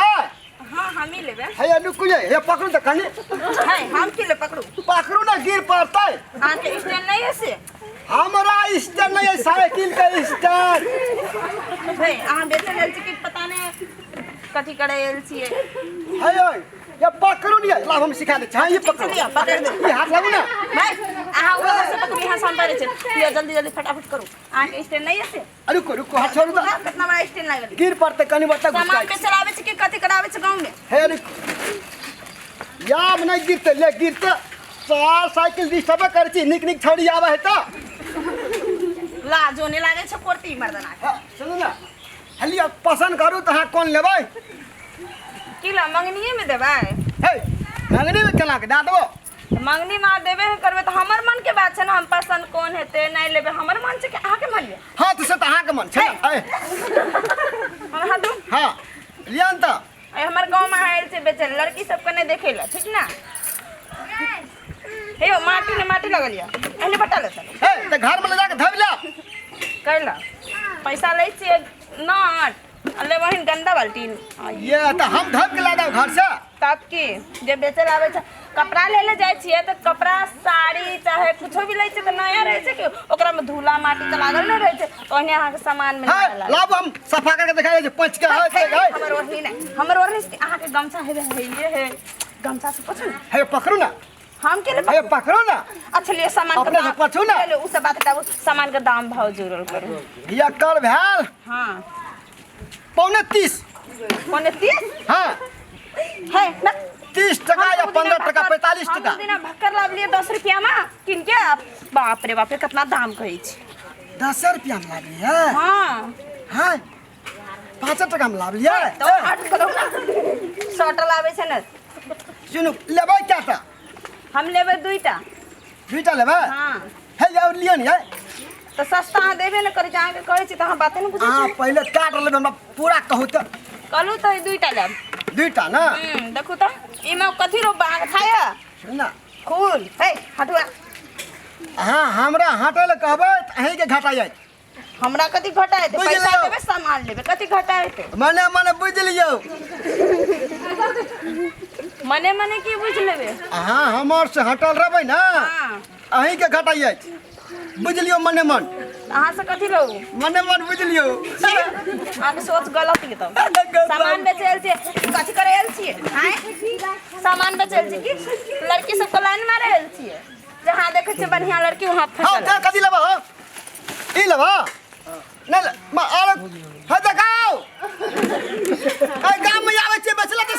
लेबै? हाँ, हम ही लेबै। हे रुकू ये, हे पकड़ू तऽ कनी। है, हम की ले पकड़ू? पकड़ू ने, गिर पड़तै। अहाँके स्टैंड नहीं है से? हमरा स्टैंड नहीं है, साइकिल के स्टैंड। है, अहाँ बेचै लेल छी कि पता नहीं कथी करै आयल छियै। हे ओय, ये पकड़ू ने, लाभ हम सिखा दै छी। हाँ, ये पकड़ू। लिअ, पकड़ दू। ई हाथ लागू ने। भाई, अहाँ ऊपर से पकड़ू, यहाँ से हम पकड़ै छी। लिअ, जल्दी जल्दी फटाफट करू। अहाँके स्टैंड नहीं है से? अरे रुको रुको, हाथ छोड़ू तऽ। कितना बड़ा स्टैंड लागल। गिर पड़तै कनी बट्टा सामान घुसकाइ। पे चलाबै छै कि कथी कराबै छै गाँव में? हे रुकू, याम नहि गिरतै, ले गिरतै। सार साइकिल डिस्टर्ब करै छी, नीक नीक छौड़ी आबै है तऽ। लाजो नहि लागै छै कोरती मर्दना के। हाँ, सुनू ने, हलिया पसन्द करू तऽ अहाँ कोन लेबै? की ला मंगनीये में देबै? हे, मंगनीमे केना के दए देबो? तऽ मंगनी में अहाँ देबे ने करबै तऽ हमर मन के बात छै ने, हम पसन्द कोन हेतै नहि लेबै, हमर मन छै कि अहाँके मन यऽ? हाँ, तऽ से तऽ अहाँके मन छै ने। ऐ, हमरा हाथ दू। हाँ, लिअ ने तऽ। अइ हमर गाँव में आयल छै बेचै लए, लड़की सबके नहि देखै लए, ठीक ने? हे यौ, माटी ने माटी लगल यऽ, एहने बटा ले चलू। हे, तऽ घरमे ले जाके धोबि ले। कैला पैसा लै छियै नट आ लेबहिन गन्दा बाल्टीन। ये तऽ हम धोबि के ला देब घर से। तब की जे बेचै लए आबै छै, कपड़ा ले ले जाइ छियै तऽ कपड़ा साड़ी चाहे कुछो भी लै छियै तऽ नया रहै छै कि ओकरामे धूला माटी तऽ लागल नहि रहै छै, ओहने अहाँके सामानमे है नहि लागल। लाबू, हम सफा करके देखा दै छी पहुँच के। है है। हमर ओढ़नी नहि, हमर ओढ़नी से अहाँके गमछा हेबे हेये हे, गमछा से पोछू ने। हे पकड़ू ना। हम के ले हे पकड़ू ना। अच्छा लिअ सामान के अपने से दाम। पोछू ना। चलू, उ सब बात हटाबू, सामान के दाम भाव जोड़ल करू। भैया कर भेल। हाँ। 2.75। 2.75? हाँ। है ना? 30 टका या हम तो 15 दिना टका, भक्कर- 45 हम टका। तो दिना भक्कर लाबलियै 10 रुपया में किन के, बाप रे बाप रे, कितना दाम कहै छै। 10 रुपया में लाबलियै? हाँ। हाँ, 5 टका में लाबलियै। तो 8 करो ना, सटल आबै छै ने। सुनू, लेबै कएटा? हम लेबै 2टा। 2टा लेबै? हाँ। हे और लिअ ने। तऽ सस्ता अहाँ देबे ने करै छी, अहाँके कहै छी तऽ अहाँ बाते ने बुझै अहाँ छी। पहिले काट लेबै, हमरा पूरा कहू तऽ। कहलहुँ तऽ 2टा लेब। 2टा ने? देखू तऽ एहिमे कथी रोपबै अहाँके खाया? सुन ना। फूल हे हटुआ। अहाँ हमरा हटै लए कहबै तऽ अहीँके घाटा जायत। हमरा कथी घाटा हेतै? बुझि पैसा लियौ। देबै, सामान लेबै, कथी घाटा हेतै? मने मने बुझि लियौ। मने मने की बुझि लेबै? अहाँ हमर से हटल रहबै ने, हाँ। अहीँके घाटा अछि, बुझि लियौ मने मन। अहाँ से कथी रहू? मने मन बुझि लियौ। अहाँके सोच गलत ये तब। सामान बेचै आयल छियै, कथी करै आयल छियै? आँय, सामान बेचै आयल छियै कि लड़की सबके लाइन मारै आयल छियै? जहाँ देखै छियै बढ़िआँ लड़की वहाँ हाँ फँसल। तऽ कथी लेबह हौ? ई लेबह नहि आरो? हे देखाउ, एहि गाममे आबै छियै बेचला तऽ